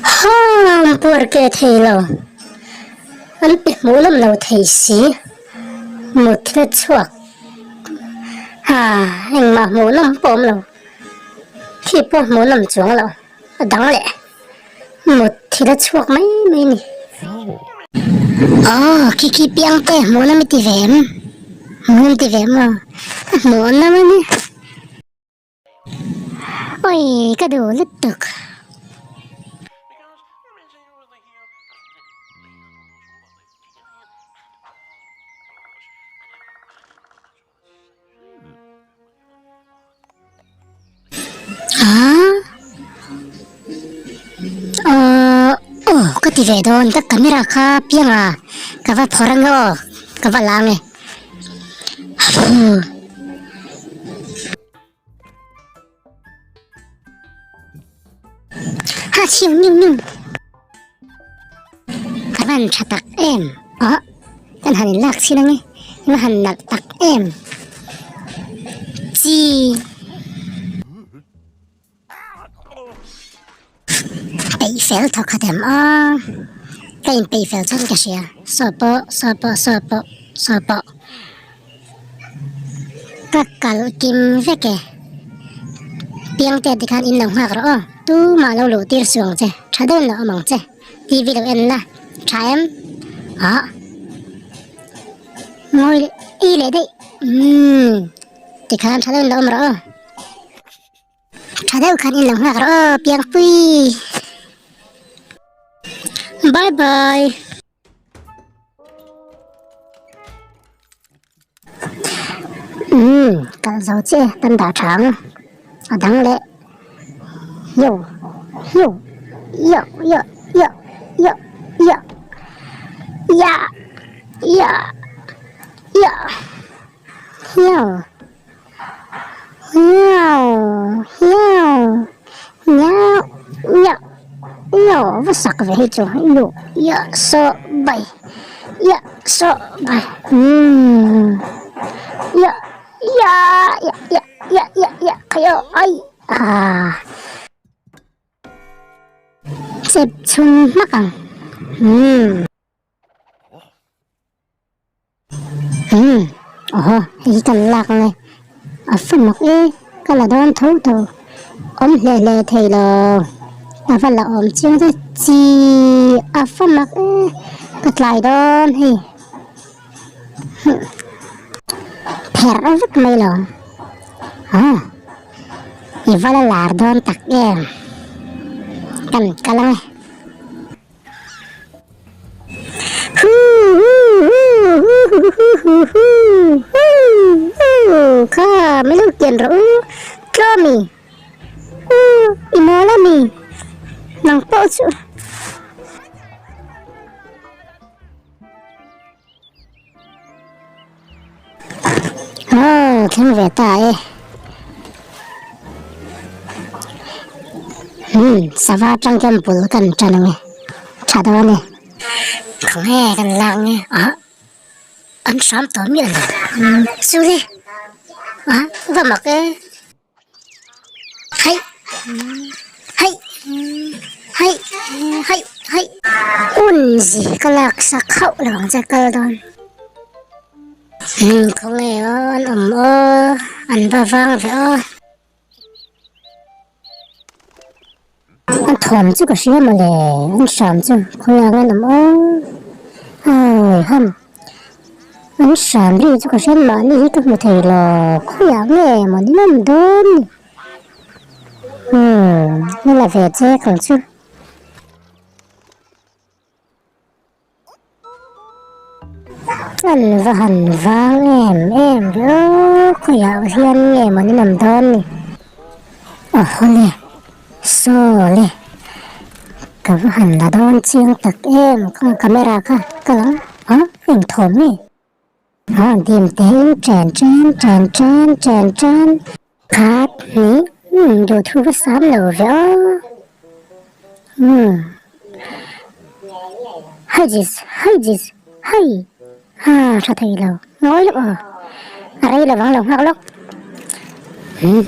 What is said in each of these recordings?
Haa puar ke thei lo an pe hmuh lam lo thei si mut thil a chhuak haa engmah hmuh lam pawh awm lo khi pawh hmuh lam chuang lo a dang leh mut thil a chhuak mai mai a ni. Aw khi khi piang te hmuh lam i ti ve em hmuh lam i ti ve em aw a hmuh lam a ni. Oi ka duh lutuk. Ah uh aw ka ti ve dawn ka camera kha piang a ka va phawrh ang e aw ka va la ang e. Ha chiu niu niu. Ka van tha tak em. Oh, kan han in lak chin ange. I va han nalh tak em. Chi. Peih fel thawk khat em aw. Ka in peih fel chuan ka hria. Saw pawh, saw pawh, saw pawh, saw pawh. Ka kalh kim vek e. Piangte tikhan in lo nghak rawh aw. Tumah lo luh tir suh ang che. Tha deuhin lo awm ang che. TV lo en la. Tha em? Ah. Ngawi i leh daih. Umm. Tikhan tha deuhin lo awm rawh aw. Tha deuh khan in lo nghak rawh aw Piangpui. Bye bye. Umm kal zo che kan dah tha ang a dang leh yo yo yo yo yo yo yo ya ya ya yo. Miau miau miau miau miau va sak ve hi chu lu ya saw bai ya saw bai umm ya ya ya ya ya ya ya khayo ai ah. Chep chhun hmak ang umm. Umm aw hei hi kan lak ang e a fa mak e ka la dawn tho tho awm hle hle thei lo a va la awm chiang te chi a fa mak e ka tlai dawn hei pherh vek mai lo aw i va la lar dawn tak em kan kal ang e. Kha mi lo kian rawh u tlawmi u i mawl a mi nang pawh chu. Aw thleng ve ta e. Hmm sava atang chuan bul kan tan ang e tha dawn e. Khawnge kan lak nge ah an hram tawh miah lo chu le ah va mak e. Hai hai hai hai hai unzi ka lak sak hauh lo ang che kal dawn hmm khawnge aw an awm aw an va vang ve aw a thawm chu ka hria mawle an hram chu khawnge ang an awm aw hai ham. An hram ri chu ka hriat mahni hi ka hmu thei lo khawiah nge maw ni nawm dawn ni umm ni la ve che kang chu. An va han vang em em ve aw khawiah hian nge maw ni nawm dawn ni aw hawle saw le ka va han la dawn chiang tak em ka camera kha ka lang a eng thawm nge a dim te in chen chen chen chen chen chen khat hnih umm duhthu va sam lo ve aw umm. Hi Jis, hi Jis, hi! Haa, tha thei lo. Ngawi lawk aw. A rei lovang lo nghak lawk. Hmm.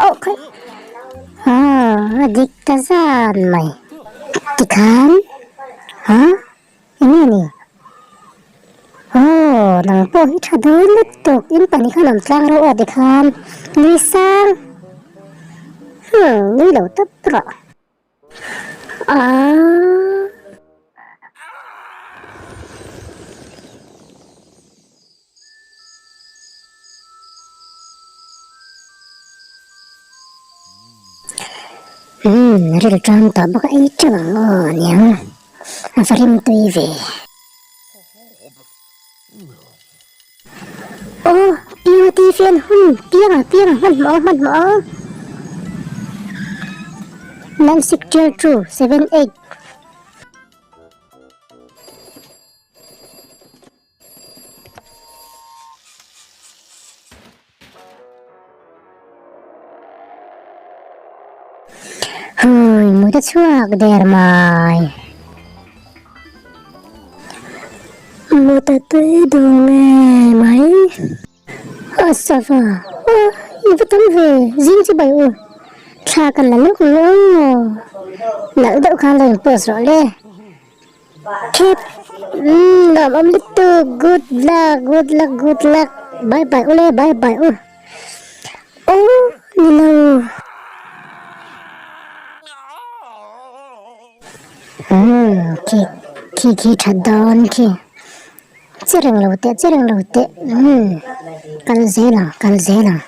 Oh, khai. Ah, a dik ta zan mai. Tikhan? Ha? Enge ni? Aw, nang pawh hi tha dawn lutuk, in pahnih khan awm tlang rawh aw tikhan nui sang. Hmm, nui lo tawp rawh. Aaa. Umm ril ṭam tawh bawk a ei ṭeuh ang aw aniang a va rim tui ve. Aw pianga ti fian hun pianga pianga hmanhmawh ang hmanhmawh ang 9 6 2 2 7 8. Hui, mut a chhuak der mai. Mut a tui duh ngei mai. A sava, a i va tam ve, zing chu bai u. Thla kan la lawk ang aw. Nalh deuh khan lo in post rawh le. Khep umm nuam awm lutuk good luck good luck good luck bye bye ule bye bye u oh ni lo umm khi khi khi tha dawn khi che reng lo teh che reng lo teh umm kal zel ang kal zel ang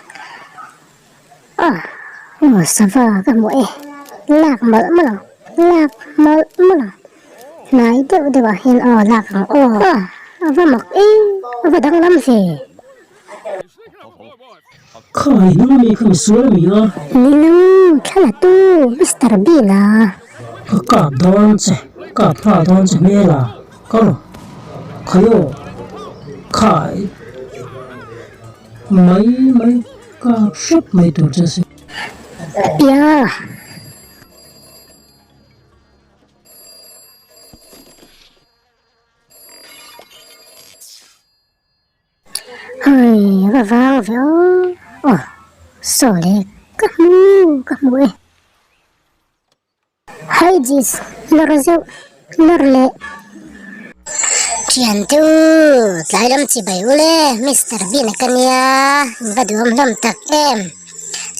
ah aw sava ka hmu e lak mawlh mawlh ang lak mawlh mawlh ang hnai deuh deuh ah hian aw lak ang aw ah a va mak e a va danglam ve. Khai hnung ami kha misual ami a. Ni lo thla la tu Mister Bean a. Ka kap dawn che kap nghal dawn che hmel a ka rawh khai aw khai. Mai mai kap hrep mai tur che si. Pia. Hei va vang ve aw. Aw saw le ka hmu ka hmu e. Hi Jis, lawr zeuh, lawr leh. Thiante u, tlai lam chi bai u le, Mister Bean a ka nia, in va duhawm hlawm tak em,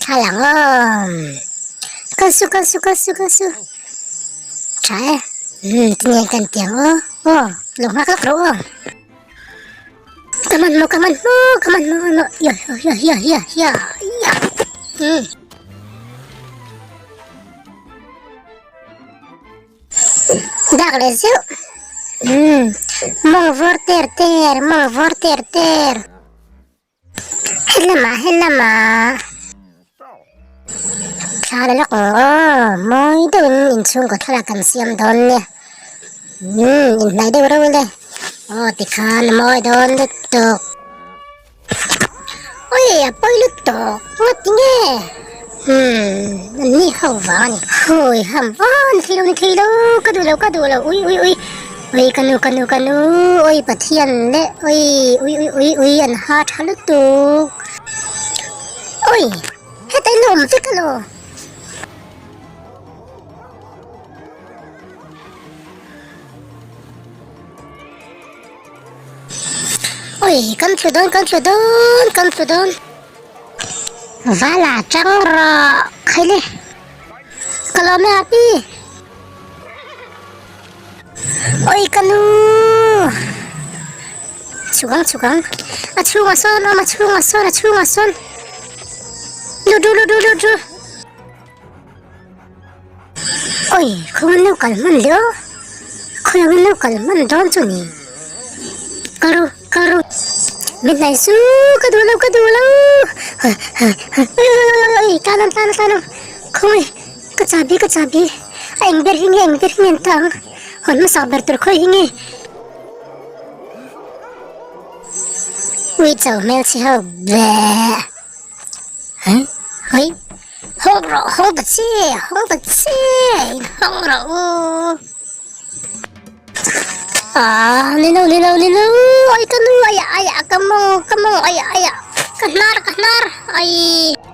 thla lang awm. Kal su, kal su, kal su, kal su. Tha e, umm tinge kan tiang aw, aw, lo nghak lawk rawh aw. Ka man maw, ka man maw, ka man maw, maw, ya, ya, ya, ya, ya, ya. Hmm. Dak leh zeuh. Hmm. Mawng vawr ter ter, mawng vawr ter ter. Helamah, helamah. Thla la lawk ang aw, mawi deuhin inchhungkaw thlalak kan siam dawn nia. Umm, inhnaih deuh reuh le. Aw, tikhan a mawi dawn lutuk. Ui, a pawi lutuk, ngati nge? Umm, an ni ho vang a ni. Hui, ham aw, ni thei lo, ni thei lo, ka duh lo, ka duh lo, ui, ui, ui. Ui, ka nu, ka nu, ka nu, ui, Pathian le, ui, ui, ui, ui, ui, an ha tha lutuk. Oi! Heta in awm vek alo. Oi! Kan thlu dawn, kan thlu dawn, kan thlu dawn. Vala tang rawh khaile. Ka lawm e Happy. Oi ka nu. Chhuk ang chhuk ang. A chhungah sawn awm a chhungah sawn a chhungah sawn. Lut ru lut ru lut ru. Oi khaw an lo kal hman leh aw. Khawi ang an lo kal hman dawn chu ni. Kal ru kal ru. Min hnaih su ka duh lo ka duh lo. Oi oi oi tan ang tan ang tan ang. Khawi ka chahbi ka chahbi. A eng ber hi nge eng ber hi nge an ta ang. Hawn hmasak ber tur khawi hi nge. Ui chau hmel chhe ho bleh. Hei. Hawng rawh, hawng ta che, hawng ta che, in hawng rawh u. Ah, ni lo, ni lo, ni lo, ai ka nu, ai ai, ka mawng, ka mawng, ai ai, ka hnar, ka hnar, ai.